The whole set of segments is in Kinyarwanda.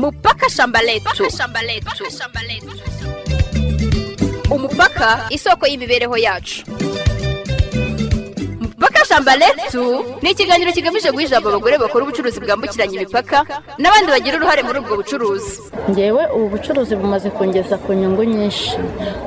Mupaka Shamba Letu. Umupaka, isoko y'imibereho yacu. Mupaka Shamba Letu ni ikiganiro kigamije guha ijambo abagore bakora ubucuruzi bwambukiranya imipaka n'abandi bagira uruhare muri ubwo bucuruzi. Ngewe ubu bucuruzi bumaze kungeza ku nyungu nyinshi.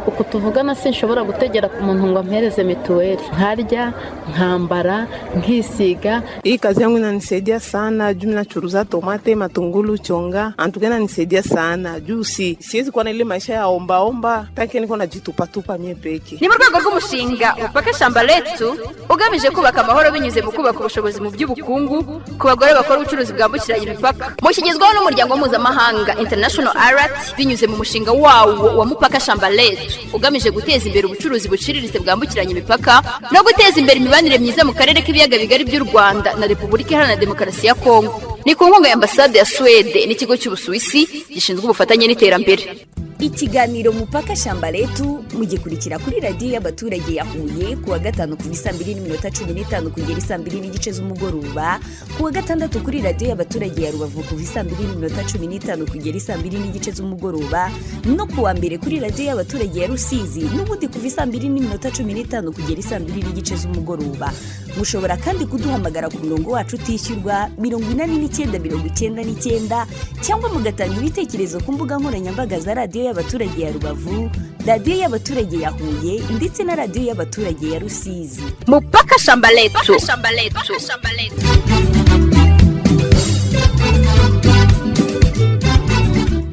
Uku tuvugana sinshobora gutegera ku muntu ngo ampereze mituweli, nkarya, nkambara, nkisiga. Hii kazi yangu inanisaidia sana juu nachuruza tomate, matungulu, chonga, antuka inanisaidia sana juu siwezi kuwa na ile maisha ya ombaomba tanke niko najitupatupa mie peke. Ni mu rwego rw'umushinga Mupaka Shamba Letu ugamije kubaka amahoro binyuze mu kubaka ubushobozi mu by'ubukungu ku bagore bakora ubucuruzi bwambukiranya imipaka. Mushyigizwaho n'umuryango mpuzamahanga International Alert binyuze mu mushinga wawo wa Mupaka Shamba Letu, ugamije guteza imbere ubucuruzi buciriritse bwambukiranya imipaka no guteza imbere imibanire myiza mu karere k'Ibiyaga Bigari by'u Rwanda na Repubulika Iharanira Demokarasi ya Kongo. Ni ku nkunga ya Ambasade ya Suwede n'ikigo cy'Ubusuwisi gishinzwe ubufatanye n'iterambere. Ikiganiro Mupaka Shamba Letu mugikurikira kuri Radiyo y'Abaturage ya Huye ku wa gatanu kuva isaa 2:15 kugera isaa 2:30 z'umugoroba, ku wa gatandatu kuri Radiyo y'Abaturage ya Rubavu kuva isaa 2:15 kugera isaa 2:30 z'umugoroba, no ku wa mbere kuri Radiyo y'Abaturage ya Rusizi n'ubundi kuva isaa 2:15 kugera isaa 2:30 z'umugoroba. Mushobora kandi kuduhamagara ku murongo wacu utishyurwa 89 99, cyangwa mugatanga ibitekerezo ku mbuga nkoranyambaga za Radiyo y'Abaturage ya Rubavu, Radiyo y'Abaturage ya Huye ndetse na Radiyo y'Abaturage ya Rusizi. Mupaka Shamba Letu.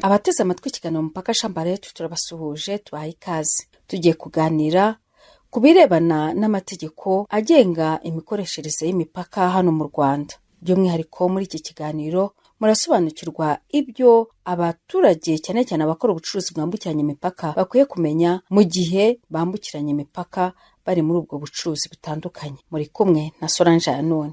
Abateze amatwi ikiganiro Mupaka Shamba Letu, turabasuhuje, tubaha ikaze. Tugiye kuganira ku birebana n'amategeko agenga imikoreshereze y'imipaka hano mu Rwanda. By'umwihariko muri iki kiganiro murasobanukirwa ibyo abaturage, cyane cyane abakora ubucuruzi bwambukiranya imipaka, bakwiye kumenya mu gihe bambukiranya imipaka bari muri ubwo bucuruzi butandukanye. Muri kumwe na Solange Yanone.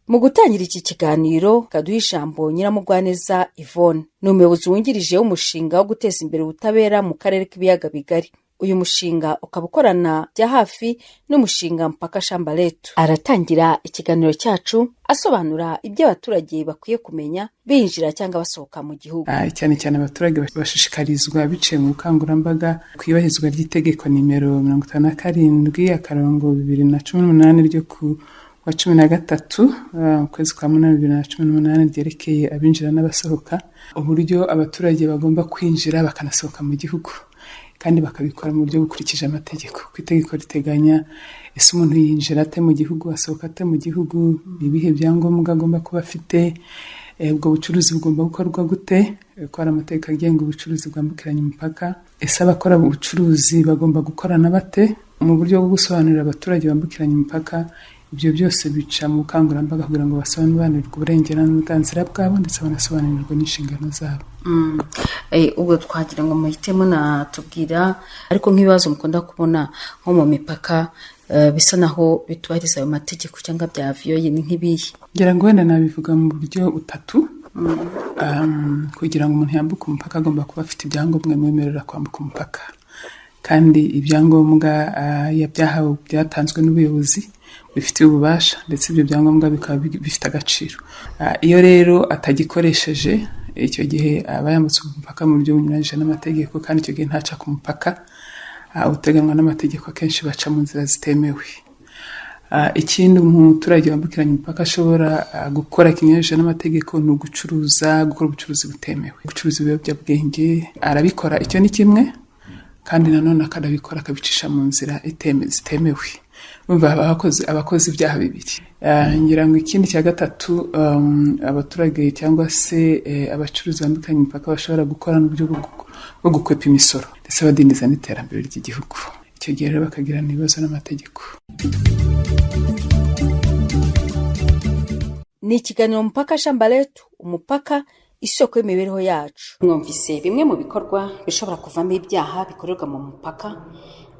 Mu gutangira iki kiganiro, kaduha ijambo Nyiramugwaneza Yvonne. Ni umuyobozi wungirije w'umushinga wo guteza imbere ubutabera mu karere k'Ibiyaga Bigari. Uyu mushinga ukaba ukorana bya hafi n'umushinga Mpaka Shamba Letu. Aratangira ikiganiro cyacu asobanura ibyo abaturage bakwiye kumenya binjira cyangwa basohoka mu gihugu. Cyane cyane abaturage bashishikarizwa biciye mu bukangurambaga ku iyubahirizwa ry'itegeko nimero 57/2018 ryo ku wa 13 ukwezi kwa 8 2018, ryerekeye abinjira n'abasohoka, uburyo abaturage bagomba kwinjira bakanasohoka mu gihugu kandi bakabikora mu buryo bukurikije amategeko. Ku itegeko riteganya ese umuntu yinjira ate mu gihugu, asohoka ate mu gihugu, ibihe byangombwa agomba kuba afite, ubwo bucuruzi bugomba gukorwa gute, ko hari amategeko agenga ubucuruzi bwambukiranya imipaka, ese abakora ubucuruzi bagomba gukorana bate mu buryo bwo gusobanurira abaturage bambukiranya imipaka. Ibyo byose bica mu bukangurambaga kugira ngo basobanurirwe uburenganzira bwabo ndetse banasobanurirwe n'inshingano zabo. Ubwo twagira ngo muhitemo natubwira ariko nk'ibibazo mukunda kubona nko mu mipaka bisa naho bitubahiriza ayo mategeko cyangwa bya viyoye ni nk'ibihe? Ngira ngo wenda nabivuga mu buryo butatu. Kugira ngo umuntu yambuke umupaka agomba kuba afite ibyangombwa bimwemerera kwambuka umupaka, kandi ibyangombwa byahawe byatanzwe n'ubuyobozi bifitiye ububasha, ndetse ibyo byangombwa bikaba bifite agaciro. Iyo rero atagikoresheje, icyo gihe aba yambutse umupaka mu buryo bunyuranyije n'amategeko, kandi icyo gihe ntaca ku mupaka uteganywa n'amategeko, akenshi baca mu nzira zitemewe. Ikindi umuturage wambukiranya umupaka ashobora gukora kinyuranyije n'amategeko ni ugucuruza, gukora ubucuruzi butemewe, gucuruza ibiyobyabwenge arabikora, icyo ni kimwe, kandi nanone akanabikora akabicisha mu nzira zitemewe. Urumva abakoze ibyaha bibiri. Ngira ngo ikindi cya gatatu abaturage cyangwa se abacuruzi bambukiranya imipaka bashobora gukora n'uburyo bwo gukwepa imisoro ndetse badindiza n'iterambere ry'igihugu. Icyo gihe rero bakagirana ibibazo n'amategeko. Ni ikiganiro Mupaka Shamba Letu, umupaka isoko y'imibereho yacu. Mwumvise bimwe mu bikorwa bishobora kuvamo ibyaha bikorerwa mu mupaka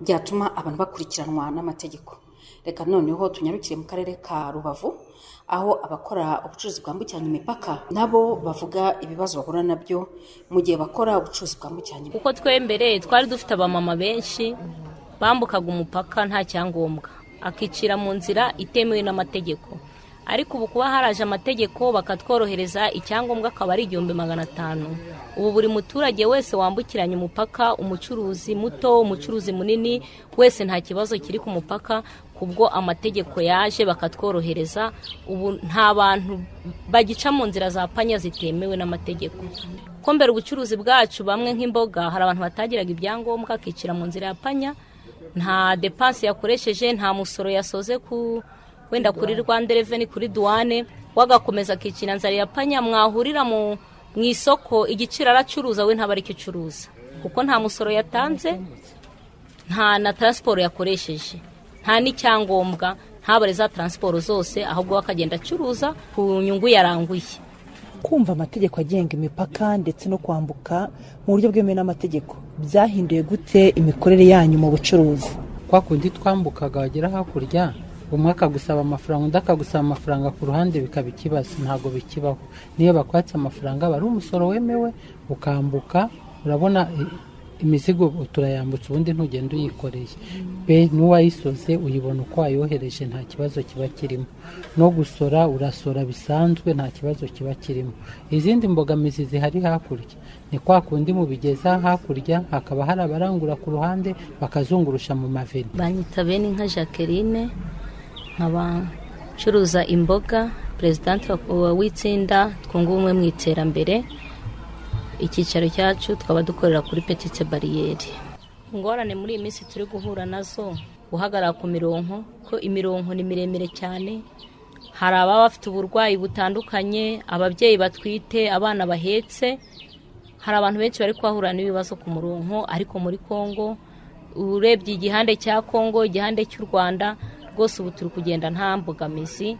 byatuma abantu bakurikiranwa n'amategeko. Reka noneho tunyarukire mu karere ka Rubavu, aho abakora ubucuruzi bwambukiranya imipaka nabo bavuga ibibazo bahura nabyo mu gihe bakora ubucuruzi bwambukiranya imipaka. Kuko twembere twari dufite abamama benshi bambukaga umupaka nta cyangombwa, akicira mu nzira itemewe n'amategeko. Ariko ubu kuba haraje amategeko bakatworohereza, icyangombwa akaba ari 1500, ubu buri muturage wese wambukiranya umupaka, umucuruzi muto, umucuruzi munini wese, nta kibazo kiri ku mupaka. Kubwo amategeko yaje bakatworohereza, ubu nta bantu bagica mu nzira za panya zitemewe n'amategeko. Ko mbere ubucuruzi bwacu bamwe nk'imboga, hari abantu batagiraga ibyangombwa, akicira mu nzira ya panya, nta dépense yakoresheje, nta musoro yasoze ku wenda kuri Rwanda Revenue, kuri douane, wagakomeza akicira nzara ya panya. Mwahurira mu isoko, igiciro aracuruza we ntaba aricyo ucuruza, kuko nta musoro yatanze, nta na transport yakoresheje, nta n'icyangombwa, ntabare za transport zose, ahubwo akagenda acuruza ku nyungu yaranguye. Kumva amategeko agenga imipaka ndetse no kwambuka mu buryo bwemewe n'amategeko byahinduye gute imikorere yanyu mu bucuruzi? Kwa kundi twambukaga, wagera hakurya umwe akagusaba amafaranga, undi akagusaba amafaranga ku ruhande, bikaba ikibazo, ntabwo bikibaho. Niyo bakwatse amafaranga aba ari umusoro wemewe, ukambuka. Urabona imizigo turayambutsa, ubundi ntugenda uyikoreye be, n'uwayisoze uyibona uko wayohereje, nta kibazo kiba kirimo. No gusora urasora bisanzwe, nta kibazo kiba kirimo. Izindi mbogamizi zihari hakurya ni kwa kundi mubigeza hakurya hakaba hari abarangura ku ruhande bakazungurusha mu maveni. Banyita Beninka Jacqueline, nkaba ncuruza imboga, perezidante w'itsinda Twunga Ubumwe mu Iterambere. Icyicaro cyacu twaba dukorera kuri Petite Barrière. Ingorane muri iyi minsi turi guhura nazo, guhagarara ku mironko, ko imironko ni miremire cyane. Hari ababa bafite uburwayi butandukanye, ababyeyi batwite, abana bahetse. Hari abantu benshi bari kuhahura n'ibibazo ku muronko. Ariko muri Kongo, urebye igihande cya Kongo, igihande cy'u Rwanda, rwose ubu turi kugenda nta mbogamizi,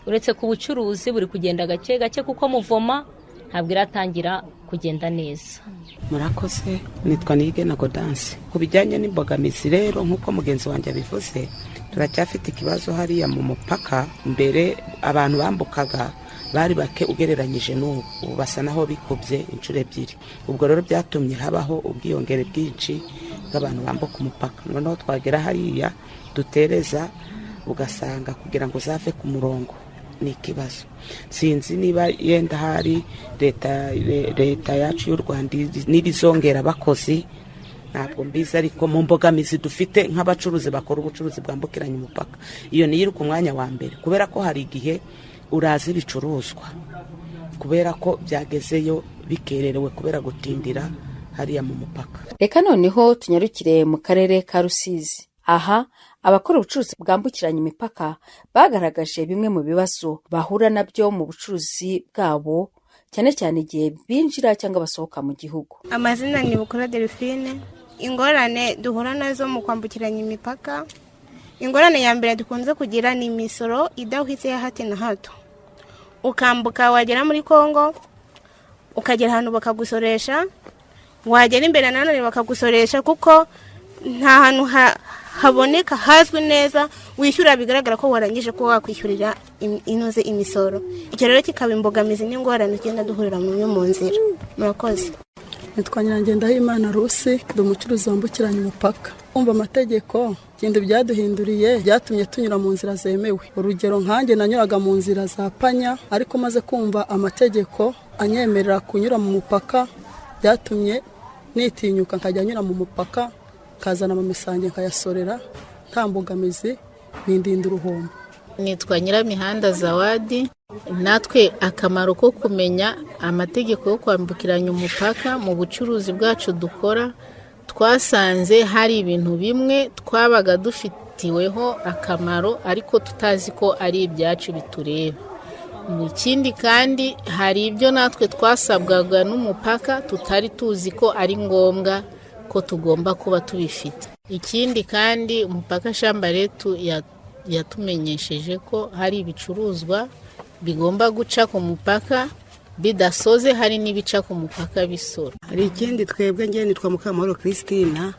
uretse ku bucuruzi buri kugenda gake gake, kuko mouvement ntabwo iratangira kugenda neza. Murakoze. Nitwa Niyigena Godanse. Ku bijyanye n'imbogamizi rero, nk'uko mugenzi wanjye abivuze, turacyafite ikibazo hariya mu mupaka. Mbere abantu bambukaga bari bake ugereranyije n'ubu, ubu basa naho bikubye inshuro ebyiri. Ubwo rero byatumye habaho ubwiyongere bwinshi bw'abantu bambuka umupaka. Noneho twagera hariya dutereza, ugasanga kugira ngo uzave ku murongo ni ikibazo. Sinzi niba yenda hari leta yacu y'u Rwanda niba izongera abakozi, ntabwo mbizi. Ariko mu mbogamizi dufite nk'abacuruzi bakora ubucuruzi bwambukiranya umupaka, iyo niyo iri ku mwanya wa mbere, kubera ko hari igihe uraza ibicuruzwa kubera ko byagezeyo bikererewe kubera gutindira hariya mu mupaka. Reka noneho tunyarukire mu karere ka Rusizi. Aha abakora ubucuruzi bwambukiranya imipaka bagaragaje bimwe mu bibazo bahura nabyo mu bucuruzi bwabo, cyane cyane igihe binjira cyangwa basohoka mu gihugu. Amazina ni Bukora Delphine. Ingorane duhura nazo mu kwambukiranya imipaka, ingorane ya mbere dukunze kugira ni imisoro idahwitse ya hato na hato. Ukambuka, wagera muri Kongo ukagera ahantu bakagusoresha, wagera imbere nanone bakagusoresha, kuko nta hantu haboneka hazwi neza wishyura, bigaragara ko warangije kuba wakwishyurira inoze imisoro. Icyo rero kikaba imbogamizi n'ingorane tugenda duhurira mu nzira. Murakoze. Nitwa Nyirangendahimana Rusi, ndi umucuruzi wambukiranya umupaka. Kumva amategeko, ikintu byaduhinduriye, byatumye tunyura mu nzira zemewe. Urugero, nkanjye nanyuraga mu nzira za panya, ariko maze kumva amategeko anyemerera kunyura mu mupaka, byatumye nitinyuka nkajya nyura mu mupaka, nkazana amamisange nkayasorera nta mbogamizi, bindinda uruhombo. Nitwa Nyiramihanda Zawadi. Natwe akamaro ko kumenya amategeko yo kwambukiranya umupaka mu bucuruzi bwacu dukora, twasanze hari ibintu bimwe twabaga dufitiweho akamaro ariko tutazi ko ari ibyacu bitureba. Ikindi kandi, hari ibyo natwe twasabwaga n'umupaka tutari tuzi ko ari ngombwa ko tugomba kuba tubifite. Ikindi kandi, Umupaka Shamba Letu yatumenyesheje ko hari ibicuruzwa bigomba guca ku mupaka bidasoze, hari n'ibica ku mupaka bisora. Hari ikindi, twebwe, ngewe nitwa Mukamahoro Christina.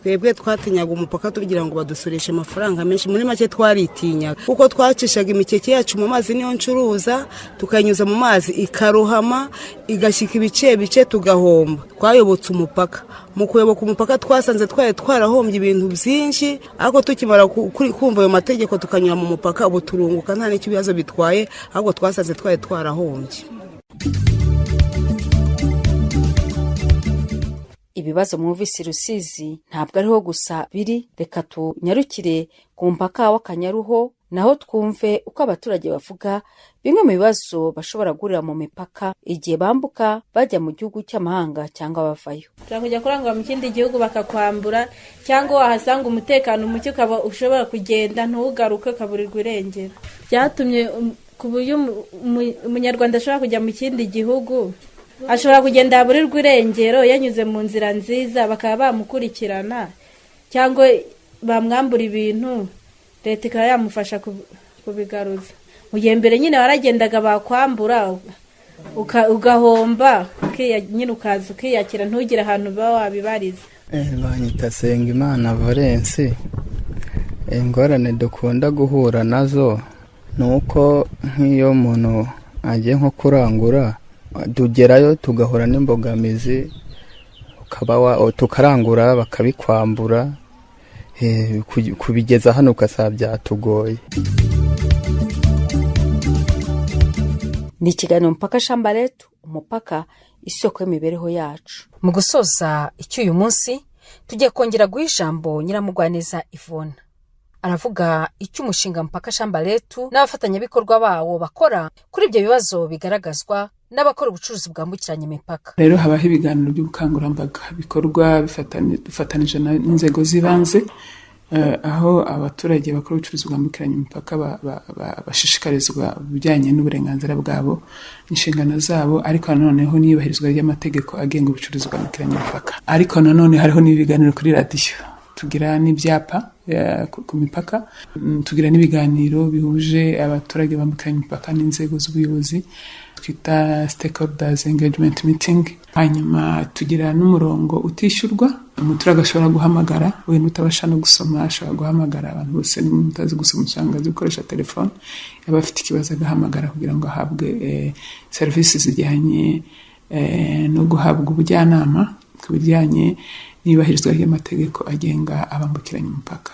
Twebwe twatinyaga umupaka tugira ngo badusoreshe amafaranga menshi, muri make twaritinyaga kuko twacishaga imikeke yacu mu mazi, niyo ncuruza, tukayinyuza mu mazi ikarohama igashyika ibice bice tugahomba. Twayobotse umupaka, mu kuyoboka umupaka twasanze twari twarahombye ibintu byinshi, ariko tukimara kumva ayo mategeko tukanyura mu mupaka, ubu turunguka nta n'ikibazo bitwaye, ahubwo twasanze twari twarahombye. Ibibazo mwumvise i Rusizi ntabwo ariho gusa biri. Reka tunyarukire ku mupaka w'Akanyaruho naho twumve uko abaturage bavuga bimwe mu bibazo bashobora guhurira mu mipaka igihe bambuka bajya mu gihugu cy'amahanga cyangwa bavayo. Ushobora kujya kurangura mu kindi gihugu bakakwambura, cyangwa wahasanga umutekano muke ukaba ushobora kugenda ntugaruke, ukaburirwa irengero. Byatumye ku buryo umunyarwanda ashobora kujya mu kindi gihugu, ashobora kugenda yaburirwa irengero yanyuze mu nzira nziza, bakaba bamukurikirana cyangwa bamwambura ibintu, leta ikaba yamufasha kubigaruza. Mu gihe mbere nyine waragendaga bakwambura ugahomba, nyine ukaza ukiyakira ntugire ahantu uba wabibariza. Banyita Sengimana Valence. Ingorane dukunda guhura nazo ni uko nk'iyo umuntu agiye nko kurangura, tugerayo tugahura n'imbogamizi, tukarangura bakabikwambura, kubigeza hano ugasaba byatugoye. Ni ikiganiro Mupaka Shamba Letu, umupaka isoko y'imibereho yacu. Mu gusoza icy'uyu munsi tugiye kongera guha ijambo Nyiramugwaneza Ivona. Aravuga icyo umushinga Mupaka Shamba Letu n'abafatanyabikorwa bawo bakora kuri ibyo bibazo bigaragazwa n'abakora ubucuruzi bwambukiranya imipaka. Rero habaho ibiganiro by'ubukangurambaga bikorwa bifatanije n'inzego z'ibanze, aho abaturage bakora ubucuruzi bwambukiranya imipaka bashishikarizwa ibijyanye n'uburenganzira bwabo, inshingano zabo, ariko noneho n'iyubahirizwa ry'amategeko agenga ubucuruzi bwambukiranya imipaka. Ariko nanone hariho n'ibiganiro kuri radiyo, tugira n'ibyapa ku mipaka, tugira n'ibiganiro bihuje abaturage bambukiranya imipaka n'inzego z'ubuyobozi twita stakeholders engagement meeting. Hanyuma tugira n'umurongo utishyurwa umuturage ashobora guhamagara, wenda utabasha no gusoma ashobora guhamagara. Abantu bose n'utazi gusoma usanga azi gukoresha telefone, yaba afite ikibazo agahamagara kugira ngo ahabwe serivisi zijyanye no guhabwa ubujyanama ku bijyanye n'iyubahirizwa ry'amategeko agenga abambukiranya umupaka.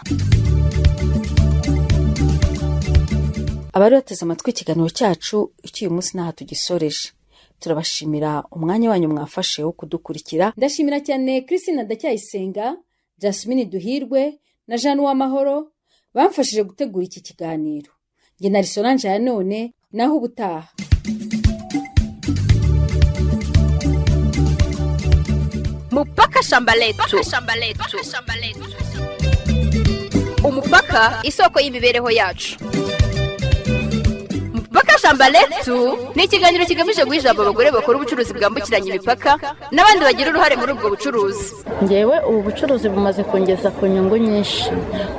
Abari bateze amatwi ikiganiro cyacu icy'uyu munsi n'aha tugisoreje, turabashimira umwanya wanyu mwafashe wo kudukurikira. Ndashimira cyane Christine Ndacyayisenga, Jasmine Duhirwe na Jeanne Uwamahoro bamfashije gutegura iki kiganiro. Njye na Solange ya none, naho ubutaha. Mupaka Shamba Letu, umupaka isoko y'imibereho yacu. Mupaka Shamba Letu ni ikiganiro kigamije guha ijambo abagore bakora ubucuruzi bwambukiranya imipaka n'abandi bagira uruhare muri ubwo bucuruzi. Ngewe ubu bucuruzi bumaze kungeza ku nyungu nyinshi.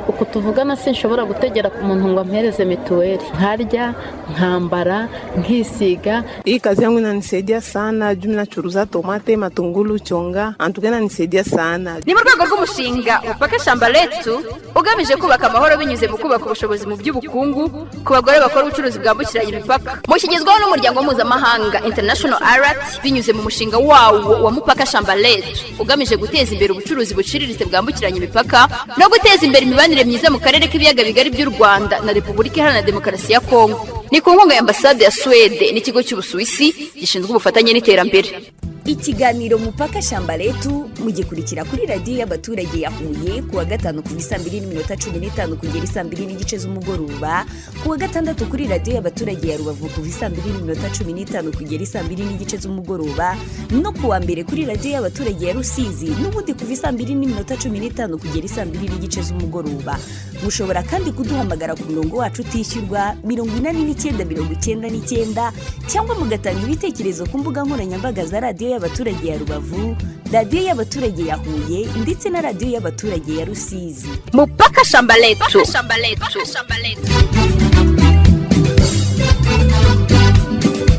Uku tuvugana sinshobora gutegera ku muntu ngo ampereze mituweli, nkarya, nkambara, nkisiga. Hii kazi yangu inanisaidia sana juu nachuruza tomate, matungulu, chonga, antuka inanisaidia sana. Ni mu rwego rw'umushinga Mupaka Shamba Letu ugamije kubaka amahoro binyuze mu kubaka ubushobozi mu by'ubukungu ku bagore bakora ubucuruzi bwambukiranya imipaka. Mushyigizwaho n'umuryango mpuzamahanga International Alert binyuze mu mushinga wawo wa Mupaka Shamba Letu ugamije guteza imbere ubucuruzi buciriritse bwambukiranya imipaka no guteza imbere imibanire myiza mu karere k'ibiyaga bigari by'u Rwanda na Repubulika Iharanira Demokarasi ya Kongo. Ni ku nkunga ya Ambasade ya Suwede n'ikigo cy'Ubusuwisi gishinzwe ubufatanye n'iterambere. Ikiganiro Mupaka Shamba Letu mugikurikira kuri radiyo y'abaturage ya Huye kuwa gatanu kuva isaa 2:15 kugera isaa 2:30 z'umugoroba, kuwa gatandatu kuri radiyo y'abaturage ya Rubavu kuva isaa 2:15 kugera isaa 2:30 z'umugoroba, no kuwa mbere kuri radiyo y'abaturage ya Rusizi n'ubundi kuva isaa 2:15 kugera isaa 2:30 z'umugoroba. Mushobora kandi kuduhamagara ku murongo wacu utishyurwa 89 99 cyangwa mugatanga ibitekerezo ku mbuga nkoranyambaga za radiyo y'abaturage ya Rubavu, radiyo y'abaturage ya Huye ndetse na radiyo y'abaturage ya Rusizi. Mupaka Shamba Letu.